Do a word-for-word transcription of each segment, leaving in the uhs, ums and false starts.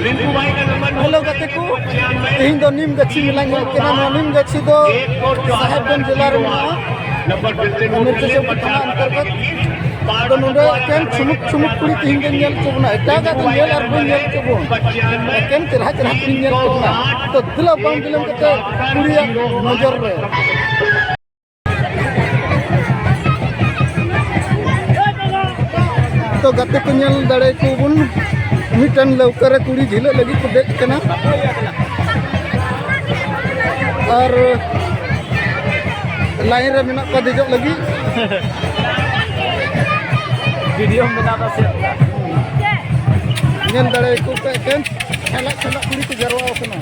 Hello ᱜᱟᱛᱮ ᱠᱚ, ᱛᱮᱦᱮᱧ ᱫᱚ ᱱᱤᱢ ᱜᱟᱹᱪᱷᱤ ᱢᱮᱞᱟ ᱧᱮᱞ ᱠᱟᱱᱟ᱾ ᱱᱚᱣᱟ ᱱᱤᱢ ᱜᱟᱹᱪᱷᱤ ᱫᱚ ᱥᱟᱦᱮᱵᱽᱜᱚᱸᱡᱽ ᱡᱮᱞᱟ ᱨᱮ ᱢᱮᱱᱟᱜᱼᱟ, ᱢᱤᱨᱡᱟᱪᱚᱠᱨᱤ ᱛᱷᱟᱱᱟ ᱚᱱᱛᱚᱨᱜᱚᱛ᱾ ᱟᱫᱚ ᱱᱚᱰᱮ ᱮᱠᱮᱱ ᱪᱷᱩᱢᱩᱠ ᱪᱷᱩᱢᱩᱠ ᱠᱩᱲᱤ ᱛᱮᱦᱮᱧ ᱫᱚᱧ ᱧᱮᱞ ᱦᱚᱪᱚ ᱵᱚᱱᱟ, ᱮᱴᱟᱜᱟᱜ ᱫᱚ ᱧᱮᱞ ᱟᱨ ᱵᱟᱹᱧ ᱧᱮᱞ ᱦᱚᱪᱚ ᱵᱚᱱ, ᱮᱠᱮᱱ ᱪᱮᱨᱦᱟ ᱪᱮᱨᱦᱟ ᱠᱩᱲᱤᱧ ᱧᱮᱞ ᱦᱚᱪᱚ ᱵᱚᱱᱟ᱾ ᱛᱚ ᱫᱮᱞᱟ ᱵᱟᱝ ᱵᱤᱞᱚᱢ ᱠᱟᱛᱮ ᱠᱩᱲᱤᱭᱟᱜ ᱱᱚᱡᱚᱨ ᱨᱮ᱾ ᱛᱚ ᱜᱟᱛᱮ ᱠᱚ, ᱧᱮᱞ ᱫᱟᱲᱮ ᱠᱚ ᱵᱚᱱ, ᱢᱤᱫᱴᱟᱝ ᱞᱟᱹᱣᱠᱟᱹ ᱨᱮ ᱠᱩᱲᱤ ᱡᱷᱤᱞᱟᱹᱜ ᱞᱟᱹᱜᱤᱫ ᱠᱚ ᱫᱮᱡ ᱠᱟᱱᱟ ᱟᱨ ᱞᱟᱭᱤᱱ ᱨᱮ ᱢᱮᱱᱟᱜ ᱠᱚᱣᱟ ᱫᱮᱡᱚᱜ ᱞᱟᱹᱜᱤᱫ᱾ ᱵᱷᱤᱰᱤᱭᱳ ᱵᱮᱱᱟᱣ ᱫᱟ ᱥᱮ? ᱧᱮᱞ ᱫᱟᱲᱮ ᱠᱚ ᱯᱮ ᱮᱠᱮᱱ ᱪᱟᱞᱟᱜ ᱪᱟᱞᱟᱜ ᱠᱩᱲᱤ ᱠᱚ ᱡᱟᱨᱣᱟ ᱟᱠᱟᱱᱟ᱾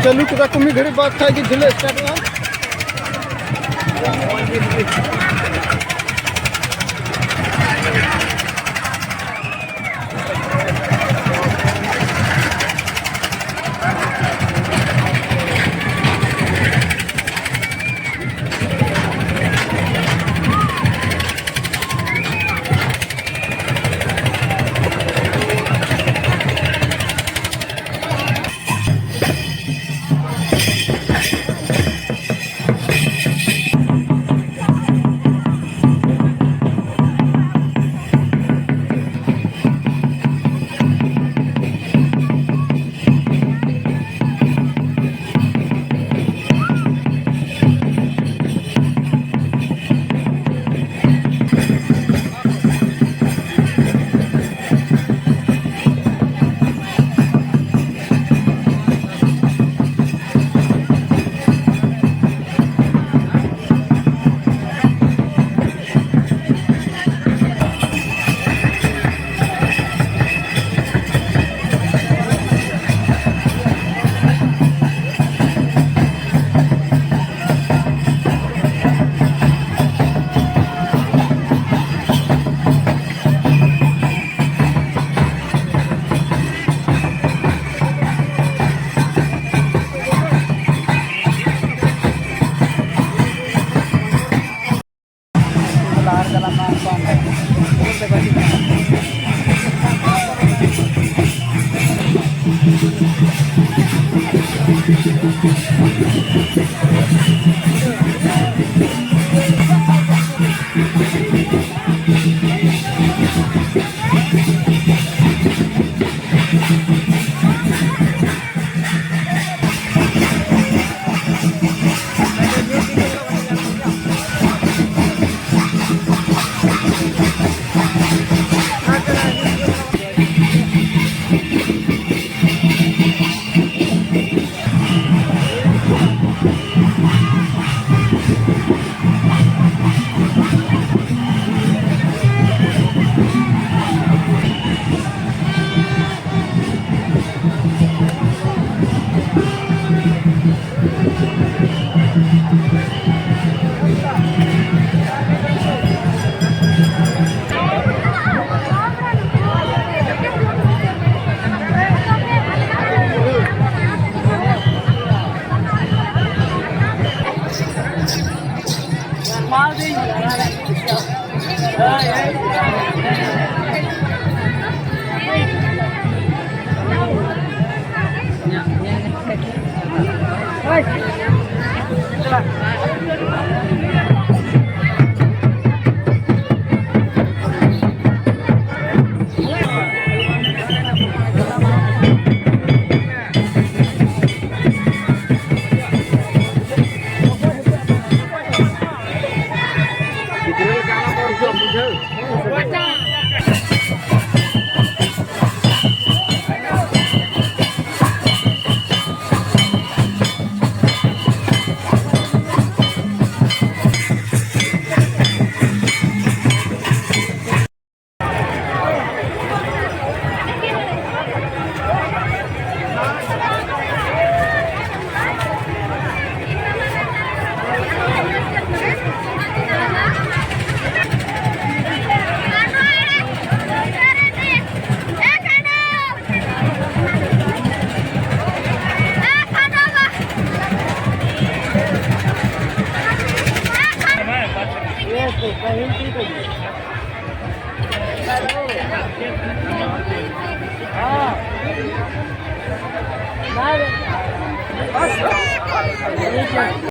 ᱪᱟᱹᱞᱩ ᱠᱮᱫᱟ ᱠᱚ, ᱢᱤᱫ ᱜᱷᱟᱹᱲᱤᱡ ᱵᱟᱫ ᱠᱷᱟᱡ ᱜᱮ ᱡᱷᱤᱞᱟᱹ ᱥᱴᱟᱨᱴᱚᱜᱼᱟ᱾